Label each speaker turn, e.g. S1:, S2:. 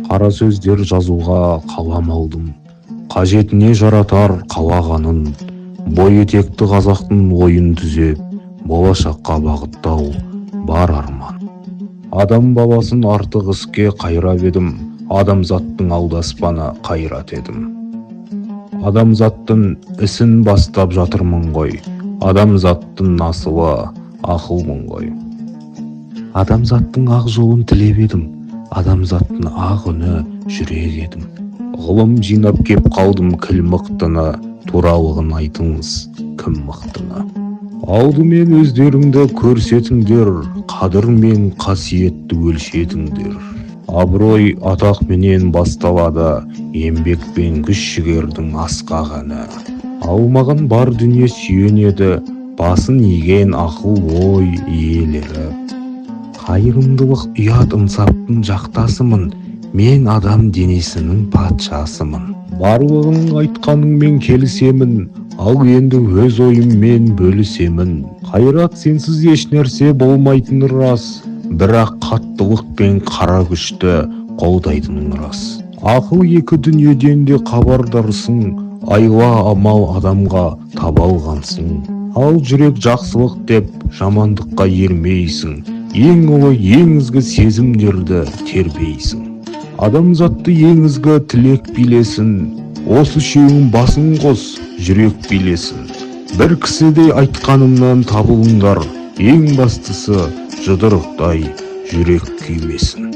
S1: Қара сөздер жазуға қалам алдым, қажетіне жаратар қалағанын. Бойы текті қазақтың ойын түзеп, болашаққа бағыттау бар арман. Адам баласын артық іске қайрап едім, адамзаттың алдаспаны Қайрат едім. Адамзаттың ісін бастап жатырмын ғой, адамзаттың асылы ақылмын ғой. Адамзаттың ақ жолын тілеп едім, адамзаттың ақ үні жүрек едім. Ғылым жинап кеп қалдым кіл мықтыны, туралығын айтыңыз, кім мықтыны? Алдымен өздеріңді көрсетіңдер, қадір мен қасиетті өлшетіңдер. Абырой атақменен басталады, еңбек пен күш жігердің асқақ әні. Ал маған бар дүние сүйенеді, басын иген ақыл ой иелері. Қайырымдылық, ұят, ынсаптың жақтасымын, мен адам денесінің патшасымын. Барлығың айтқаныңмен келісемін, ал енді өз ойыммен бөлісемін. Қайрат, сенсіз ешнәрсе болмайтыны рас, бірақ қаттылық пен қара күшті қолдайтының рас. Ақыл екі дүниеден де хабардарсың, айла амал адамға таба алғансың. Ал жүрек жақсылық деп жамандыққа ермейсің, ең ұлы, ең ізгі сезімдерді тербейсің. Адамзатты ең ізгі тілек билесін, осы үшеуің басын қос, жүрек билесін. Бір кісідей айтқанымнан табылыңдар, ең бастысы, жұдырықтай жүрек күймесін.